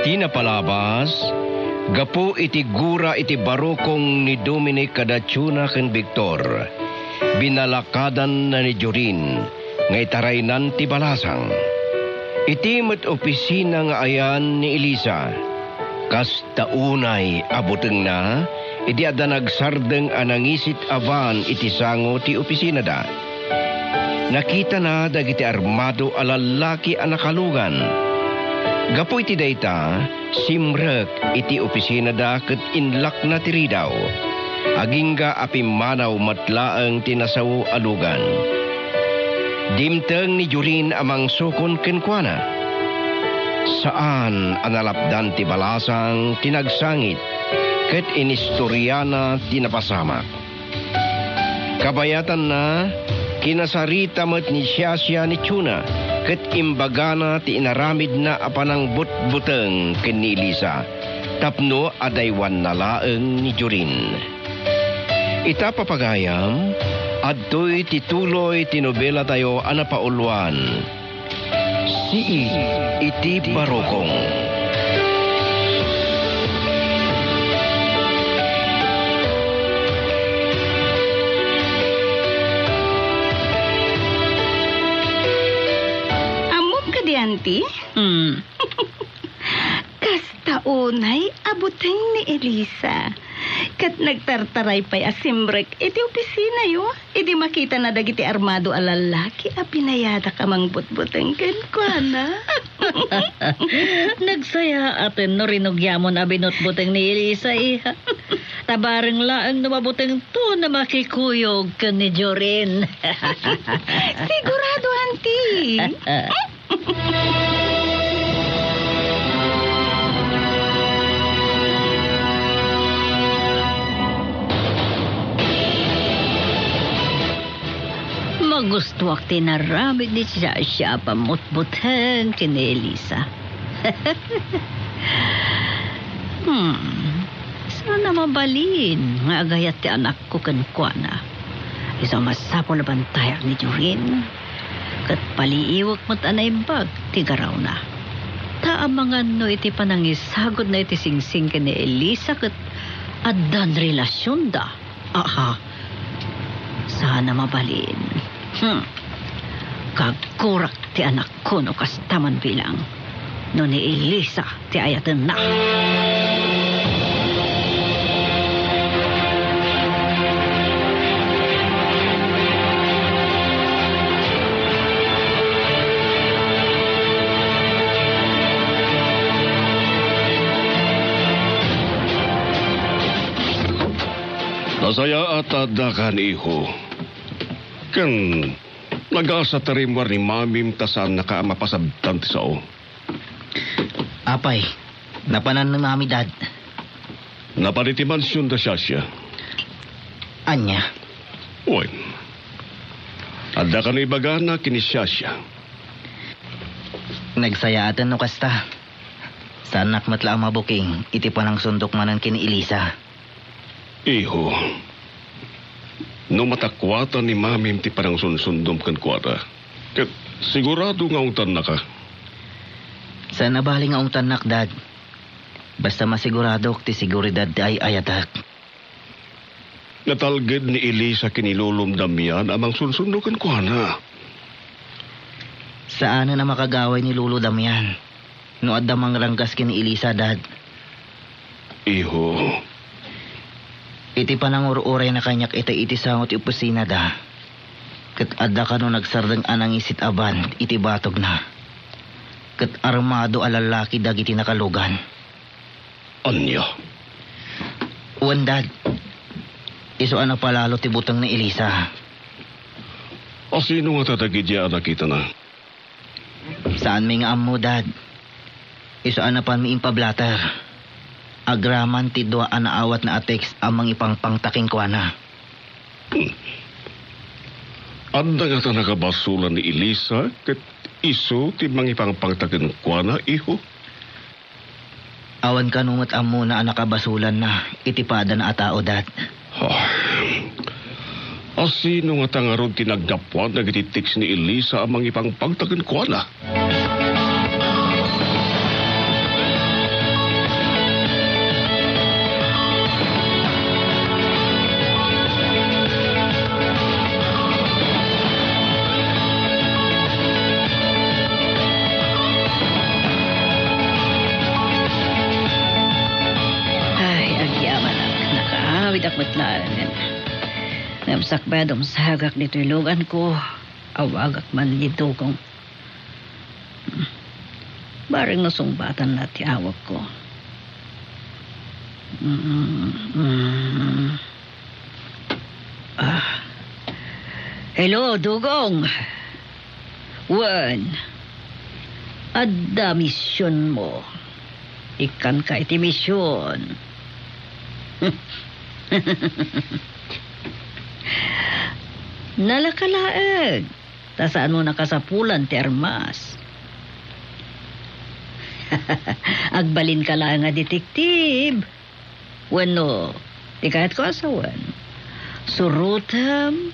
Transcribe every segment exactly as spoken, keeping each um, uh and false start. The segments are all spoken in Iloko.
Ti napalabas, gapu iti gura iti barukong ni Dominic kada Chuna ken Victor, binalakadanna ni Jorin nga itaraynan ti balasang. Iti met opisina nga ayan ni Elisa, kasta unay a butengna idi adda nagsardeng a nangisit a van iti sango ti opisinada. Nakitana dagiti armado a lallaki a nakalugan. Gapu iti dayta, simrek iti opisinada ket inlakna ti ridaw. Agingga a pimmanaw met laeng ti nasao a lugan. Dimteng ni Jorin a mangsukon kenkuana. Saan a nalapdan ti balasang ti nagsangit ket inistoriana ti napasamak. Kabayatanna, kinasarita met ni Siasia ni Chuna ket imbagana ti inaramidna a panangbutbuteng ken ni Elisa tapno adaywanna laeng ni Jorin. Ita, papagayam, adtoy ti tuloy ti nobelatayo a napauluan. Sii iti barukong. Ammom kadi, Auntie? Hmm. Kasta unay a buteng ni Elisa. Ket nagtartaray pay a simrek iti opisinayo idi makitana dagiti armado a lallaki a binayadak a mangbutbuteng kenkuana. Nagsayaaten no rinugiamon a binutbuteng ni Elisa, iha. Ta bareng laeng no mabutengto a makikuyog ken ni Jorin. Sigurado, Auntie. Magustuak ti inaramid ni Siasia a pammutbuteng ken ni Elisa. Hmm. Saan a mabalin nga agayat ti anakko kenkuana. Isu a masapul a bantayak ni Jorin. Ket paliiwek met a naimbag ti garawna. Ta amangan no iti panangisagodna iti singsing ken ni Elisa ket addan relasionda. Aha. Saan a mabalin. Hmm. Kagkurak ti anakko no kasta man bilang. No ni Elisa ti ayatenna. Nasayaat a addakan, iho. Ken nagasa ti rimmuar ni mamim ta saannaka a mapasabtan ti sao. Apay, napanan ni Mami, Dad? Napan iti mansion da Siasia. Ania? Wen, adda kano ibagana ken ni Siasia? Nagsayaaten no kasta. Saannak met la a mabuking iti panangsundok manen ken ni Elisa. Iho, no matakuatan ni mamim ti panangsunsundom kenkuana, ket sigurado nga ungtannaka. Saan a bali nga ungtannak, Dad. Basta masiguradok ti seguridad ti ay-ayatek. Natalged ni Elisa ken ni Lolom Damian a mangsunsundo kenkuana. Saanen a makagaway ni Lolo Damian no adda mangranggas ken ni Elisa, Dad. Iho. Iti panangur-urayna kaniak ita iti sango ti opisinada, ket adda kano nagsardeng a nangisit a van iti batogna, ket armado a lallaki dagiti nakalugan. Ania? Wen, Dad. Isu a napalalo ti buteng ni Elisa. A sino ngata dagidiay a nakitana? Saanmi nga ammo, Dad. Isu a napanmi impablatter. Agraman ti dua a naawatna a text a mangipangpangta kenkuana. Hmm. Adda ngata nakabasolan ni Elisa ket isu ti mangipangpangta kenkuana, iho? Awan kano met ammona a nakabasolanna iti padana a tao, Dad. Ah. A sino ngata ngarud ti naggapuan dagiti text ni Elisa a mangipangpangta kenkuana? Met laengen. Ngem sakbay a dumsagak ditoy luganko, awagak man ni Dugong. Bareng no sungbatanna ti awagko. Mm, mm. Ah. Hello, Dugong. Wen, adda misionmo. Ikkanka iti mision. Nalaka laeng, ta saanmo nakasapulan ti armas. Agbalinka laeng a detektib. Wenno, ti kayatko a sawen, surotem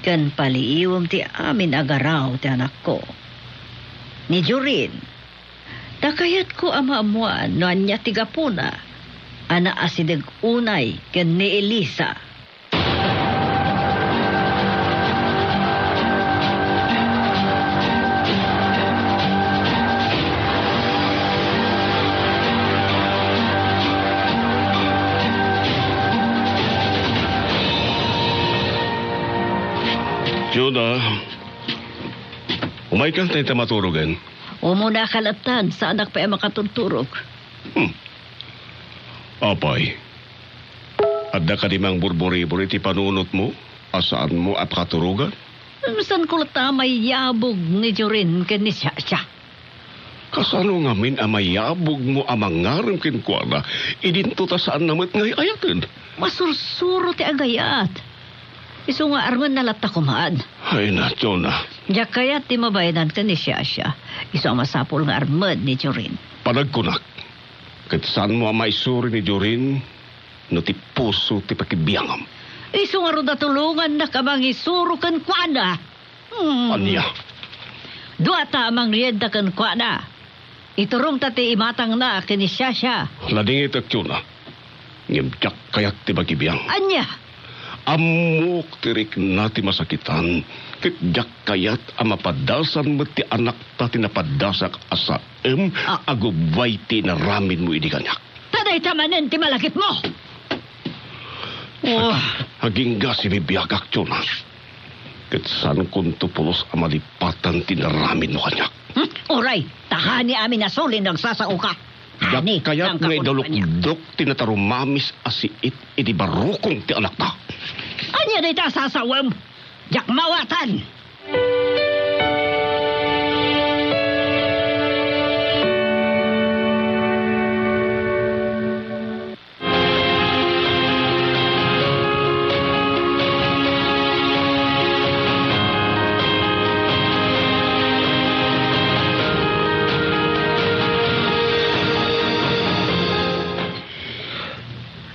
ken paliiwem ti amin a garaw ti anakko, ni Jorin. Ta kayatko a maammoan no ania ti gapuna a naasideg unay ken ni Elisa. Jonah, umayka, ta inta maturogen. Umuna ka latta, saanak pay a makaturturog. Hmm. Apay, adda kadi mangburburibur iti panunotmo a saanmo a pakaturogan? Saanko latta a mayabog ni Jorin ken ni Shasha. Kasano ngamin a mayabogmo a mangarem kenkuana idinto ta saanna met nga ay-ayaten? Masursuro ti agayat. Isu nga armenna latta koma. Ay, na, Jonah. Diak kayat ti mabayanan ken ni Shasha. Isu a masapul nga armed ni Jorin. Panagkunak, ket saanmo a maisuri ni Jorin no ti puso ti pakibiangam. Isu ngarud a tulongannak a mangisuro kenkuana. Hmm. Ania? Duata a mangriedda kenkuana. Iturongta ti imatangna ken ni Shasha. Ladingitek, Jonah. Ngem diak kayat ti makibiang. Ania? Ammok ti rikna ti masakitan, ket diak kayat a mapadasan met ti anakta ti napadasak a saem Ah. a gubbuay ti inaramidmo idi kaniak. Ta dayta manen ti malagipmo! Oh. Agingga, sibibiagak, Jonah. Ket saankonto pulos a malipatan ti inaramidmo kaniak. Hmm? Uray, ta kaniamin a sulin no agsasaoka. Diak kayat nga idalukdok ti natarumamis a siit idi barukong ti anakta. Ania dayta a sasawem? Diak mawatan!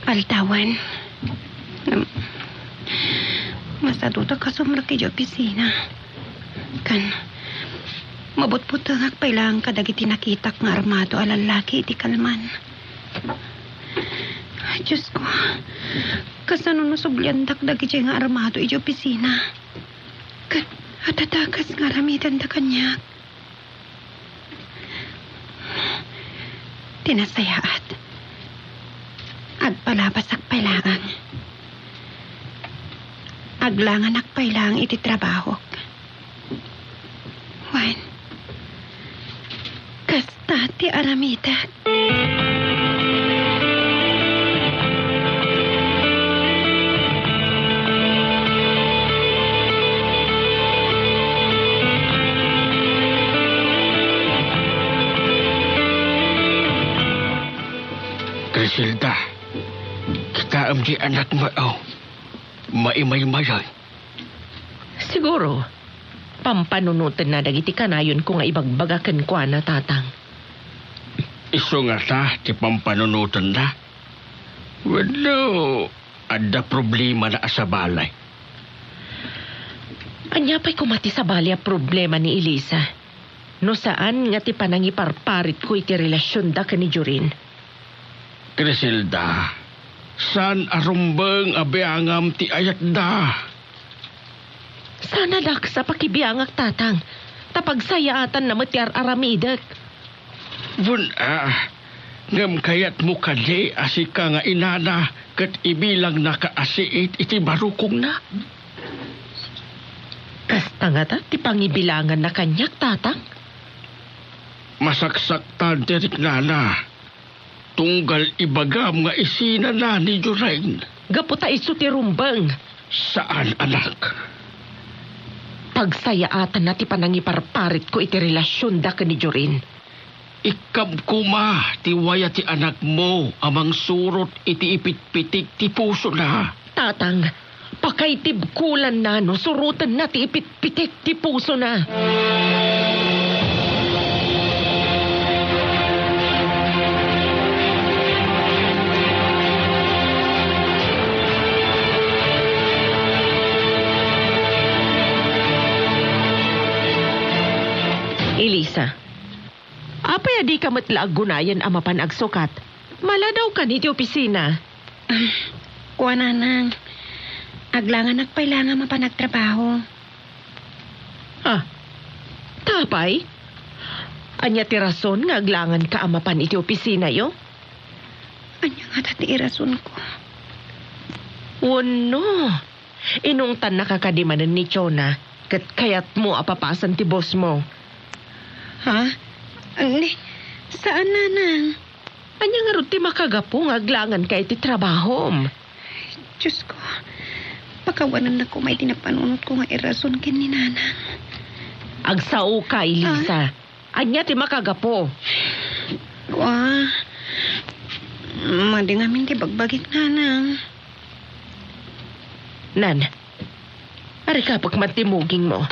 Aldawen. Ngem, masadu ta kasumrek idiay opisina. Ken, mabutbutengak pay laeng kadagiti nakitak nga armado a lallaki iti kalman. Diosko, kasano no subliandak dagidiay nga armado idiay opisina? Ket adda dakes nga aramidenda kaniak? Ti nasayaat, agpalabasak pay laeng. Aglanganak pay laeng iti trabahok. Wen, kasta ti aramidek. Criselda, kitaem ti anakmo, o. Maimaymayan. Siguro, pampanunotenna dagiti kanayonko nga ibagbaga kenkuana, Tatang. Isu ngata ti pampanunotenna? Wenno, adda problemana a sabali? Ania pay koma ti sabali a problema ni Elisa, no saan nga ti panangiparparitko iti relasionda ken ni Jorin? Criselda, saan a rumbeng a biangam ti ayatda. Saan a dakes a pakibiangak, Tatang, ta pagsayaatanna met ti ar-aramidek. Wen a, ngem kayatmo kadi a sika nga inana ket ibilangnaka a siit iti barukongna. Kasta ngata ti pangibilanganna kaniak, Tatang? Masaksaktan ti riknana. Tunggal ibagam nga isinana ni Jorin. Gapu ta isu ti rumbeng. Saan, anak. Pagsayaatanna ti panangiparparitko iti relasionda ken ni Jorin. Ikkam koma ti waya ti anakmo a mangsurot iti ipitpitik ti pusona. Tatang, pakaitibkolanna no surotenna ti ipitpitik ti pusona. Elisa, apay a dika met la aggunayan a mapan agsukat? Maladawkan iti opisina. Ah, kua, nanang. Aglanganak pay la nga mapan agtrabaho. Ah, ta apay? Ania ti rason nga aglanganka a mapan iti opisinayo? Ania ngata ti irasonko? Wenno, inungtannaka kadi manen ni Chona, ket kayatmo a papasen ti bossmo? Ha? Ni, saan, nanang. Ania ngarud ti makagapu nga aglanganka iti trabahom? Diosko, pakawanennak koma iti napanunotko nga irason ken ni nanang. Agsaoka, Elisa. Ah? Ania ti makagapu? Kua, madi ngamin ti bagbagik, nanang. Nan, arigapek man ti mugingmo.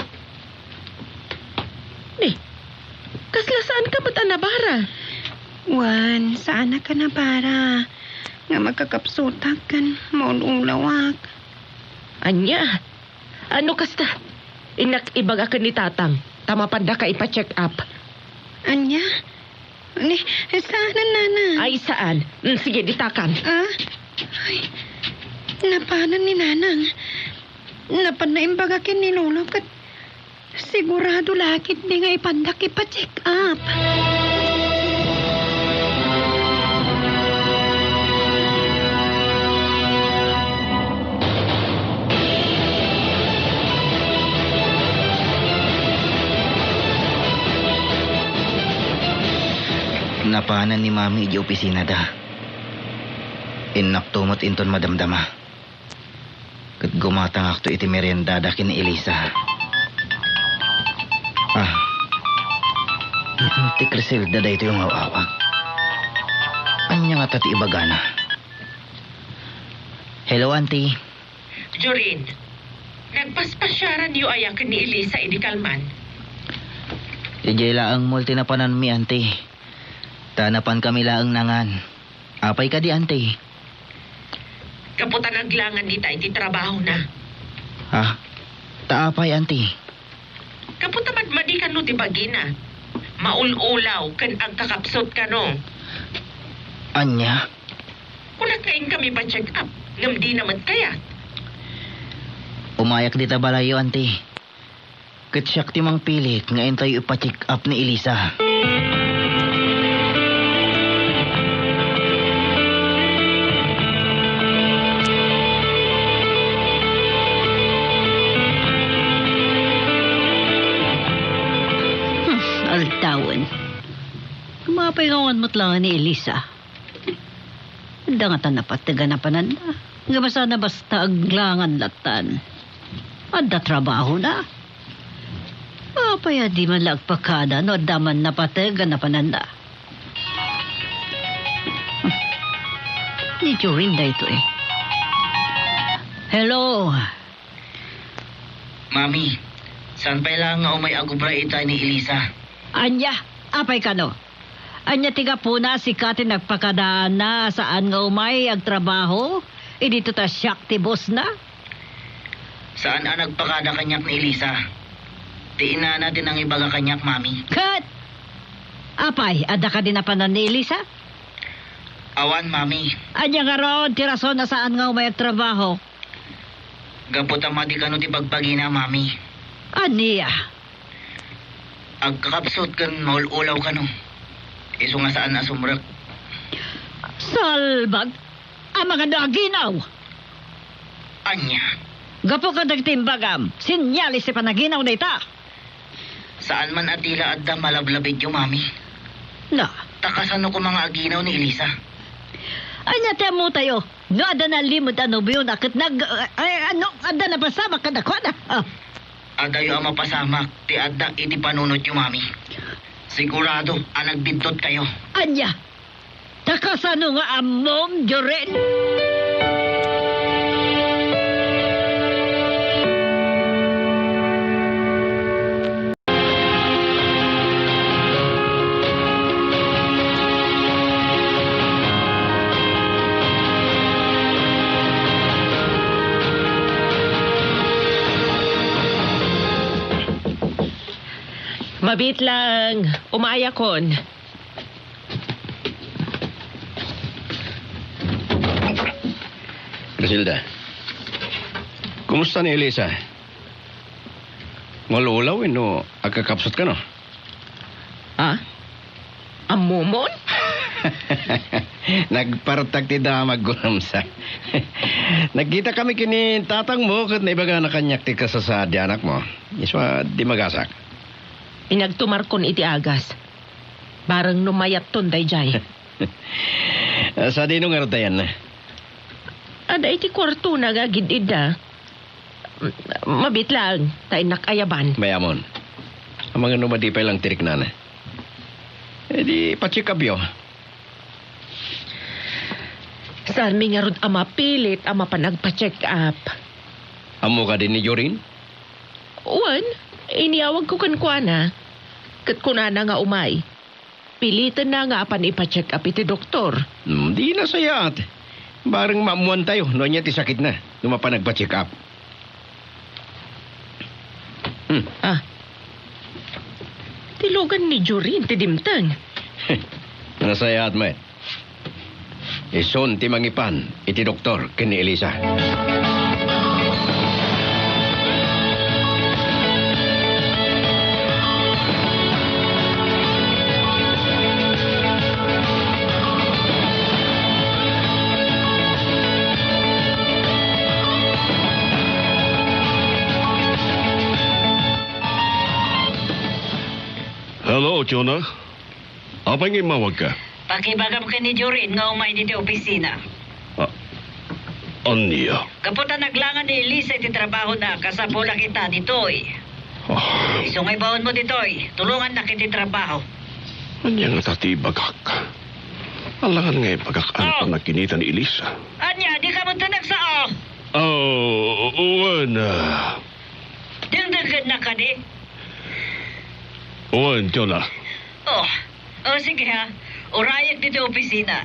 Ni, kasla saanka met a nabara? Wen, saanak a nabara nga makakapsutak ken maul-ulawak. Ania? Ano kasta? Innak ibaga ken ni Tatang, ta mapandaka ipa-check up. Ania? Ni, saan, nanang? Ay, saan? Mm, sige, ditakan. Ah? Ay, napanan ni nanang. Napanna imbaga ken ni lolo ket sigurado la ketdi nga ipandak ipa-check up. Napanan ni Mami idiay opisinada. Innakto met inton madamdama. Ket gumatangakto iti meriendada ken ni Elisa. Ah. Ni Auntie Criselda daytoy nga aw-awag. Ania ngata ti ibagana? Hello, Auntie. Jorin, nagpaspasiaranyo aya ken ni Elisa idi kalman? Idiay laeng mall ti napananmi, Auntie. Ta napankami laeng nangan. Apay kadi, Auntie? Gapu ta naglangan dita iti trabahona. Ha? Ta apay, Auntie? Gapu ta madmadi kano ti bagina. Maul-ulaw ken agkakapsut kano. Ania? Kunak nga inkami ipa-check up, ngem dina met kayat. Umayak dita balayyo, Auntie. Ket siak ti mangpilit nga intayo ipa-check up ni Elisa. Hmm, aldawen. Apay nga awan met laeng ni Elisa? Adda ngata napateg a napananna. Ngem saan a basta aglangan lattan. Adda trabahona. Apay a di man la agpakada no adda man napateg a napananna? Ni Jorin daytoy. Hello. Mami, saan pay laeng nga umay agubra itay ni Elisa? Ania? Apay kano? Ania ti gapuna a sika ti nagpakadaanna a saan nga umay agtrabaho? Idi ta siak ti bossna? Saan a nagpakada kaniak ni Elisa. Ti inana ti nangibaga kaniak, Mami. Ket? Apay, adda kadi napanan ni Elisa? Awan, Mami. Ania ngarud ti rason a saan nga umay agtrabaho? Gapu ta madi kano ti bagbagina, Mami. Ania? Agkakapsut ken maul-ulaw kano. Isu nga saan a sumrek. Salbag! Amangan no aginaw. Ania? Gapu kadagiti imbagam, senyales ti panaginaw dayta. Saan man a tila adda malablabidyo, Mami. Na. Ta kasano koma nga aginaw ni Elisa? Ania ti ammotayo? No adda nalimed a nobiona ket nag-, ay, ano, adda napasamak kadakuada? Ah. Adayo a mapasamak ti adda iti panunotyo, Mami. Sigurado a nagbiddutkayo. Ania? Ta kasano nga ammom, Jorin? Mabiit lang, umayakon. Griselda, kumusta ni Elisa? Malulaw wenno agkakapsut kano? Ha? Ammomon? Nagpartak ti damag ko, Namsa. Nagkita kami ken ni tatangmo ket naibagana kaniak ti kasasaad ti anakmo. Isu a di magasak. Inagtumarkon iti agas. Bareng no mayatton daydiay. Sadino ngarud ta ayanna? Adda iti kuartona nga agid-idda. Mabiit laeng, ta innak ayaban. Mayamon. Amangan no madi pay lang ti riknana. E di, pa-check up yo. Saanmi ngarud a mapilit a mapan agpa-check up. Ammo kadi ni Jorin? Wen, inyawagko kenkuana. Ket kunana nga umay. Pilitenna nga apan ipa-check up iti doktor. Hmm, di nasayaat. Bareng maammoantayo no ania ti sakitna no mapan agpa-check up. Hmm. Ah. Ti lugan ni Jorin ti dimteng. Nasayaat met. Isun ti mangipan iti doktor ken ni Elisa. Hello, Jonah. Apay nga immawagka? Pakibagam ken ni Jorin nga umay ditoy opisina. Ah, ania? Gapu ta naglangan ni Elisa iti trabahona, kasapulak ita ditoy. Ah. Isu nga ibaonmo ditoy, tulongannak iti trabaho. Ania ngata ti ibagak? Alangan nga ibagak, ania ti kinita ni Elisa? Ania, dika met nagsao? Oh, wen, ah. Dengdenggennak kadi? Wen, Jonah. Oh, oh, sige ha. Urayek ditoy opisina.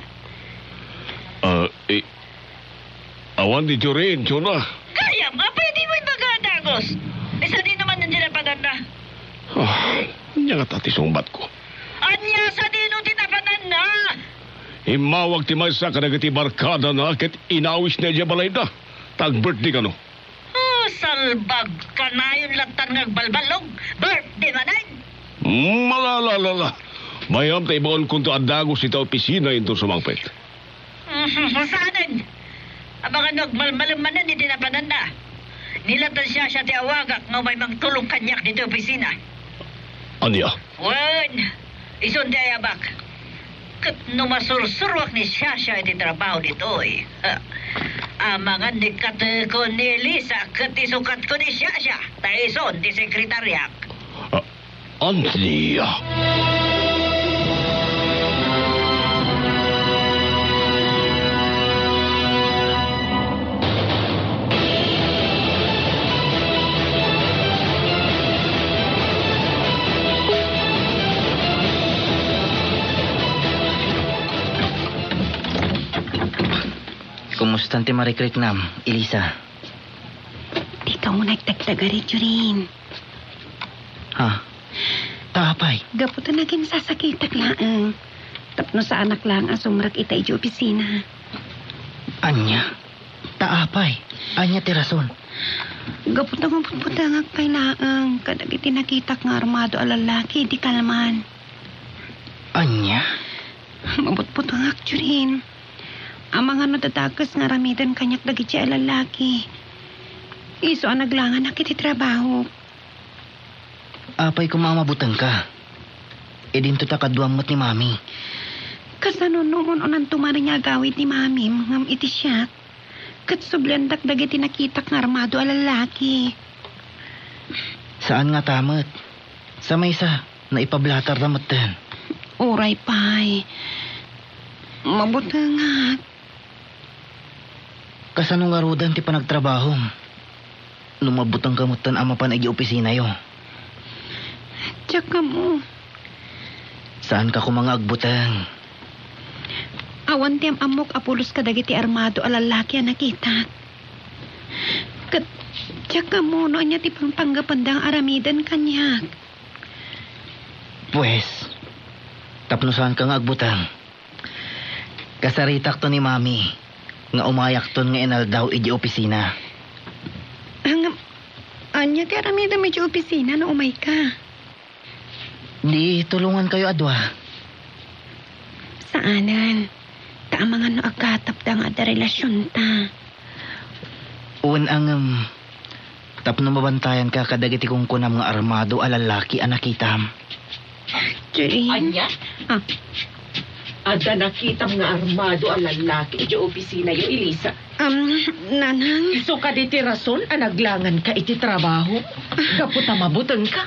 Ah, i-, awan ni Jorin, Jonah. Gayam, apay dimo ibaga a dagus? E, sadino man ti napananna? Ah, ania ngata ti sungbatko? Ania, sadino ti napananna? Immawag ti maysa kadagiti barkadana ket inawisna idiay balayda. Ta ag-birthday kano. Oh, salbag, kanayon lattan nga agbalballog. Birthday manen! Malalalala. Mayam ta ibaonkonto a dagus ita opisina inton sumangpet. Mhm, saanen? Amangan no agmalmalem manen iti napananna. Ni lattan siasina ti awagak nga umay mangtulong kaniak ditoy opisina. Ania? Wen, isun ti ayabak. Ket no masursuroak ni siasina iti trabaho ditoy, amangan ni katekon ni Elisa ket isukatko ni siasina, ta isun ti sekretariak. Ah, ania? Kumustan ti marikriknam, Elisa? Dika unay agdagdagari, Jorin. Ha? Ta apay? Gapu ta nagingsasakitak laeng. Tapno saanak laeng a sumrek ita idiay opisina. Ania? Ta apay? Ania ti rason? Gapu ta mabutbutengak pay laeng kadagiti nakitak nga armado a lallaki idi kalman. Ania? Mabutbutengak, Jorin. Amangan no dadakes nga aramiden kaniak dagiti a lallaki. Isu a naglanganak iti trabaho. Apay koma a mabutengka? Idinto ta kaduam met ni Mami. Kasano no un-unanto manen nga agawid ni Mamim ngem iti siak? Ket subliandak dagiti nakitak nga armado a lallaki. Saan ngata met. Sa maysa, naipablatarda metten. Uray pay. Mabutengak. Kasano ngaruden ti panagtrabahom? No mabutengka metten a mapan idiay opisinayo. Diak ammo. Saanka koma nga agbuteng. Awan ti am-ammok a pulos kadagiti armado a lallaki a nakitak. Ket diak ammo no ania ti pangpanggependa nga aramiden kaniak. Pues, tapno saanka nga agbuteng, kasaritakto ni Mami nga umayakton nga inaldaw idiay opisina. Ngem, ania ti aramidem idiay opisina no umayka? Di tulongankayo a dua. Saanen. Ta amangan no agkatapda nga adda relasionta. Wen a ngem, tapno mabantayanka kadagiti kunkunam nga armado a lallaki a nakitam. Jane? Ania? Ah. Adda nakitam nga armado a lallaki idiay opisinayo, Elisa. Um, Nanang? Isu kadi ti rason a naglanganka iti trabaho? Gapu ta mabutengka?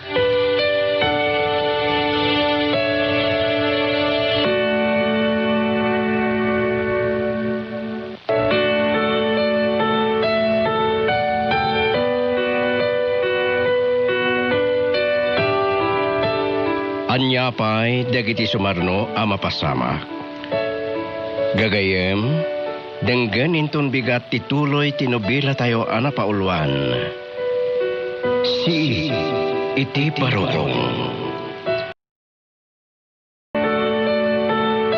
Ania pay dagiti sumarno a mapasamak? Gagayyem, denggen inton bigat ti tuloy ti nobelatayo a napauluan, Sii iti Barukong.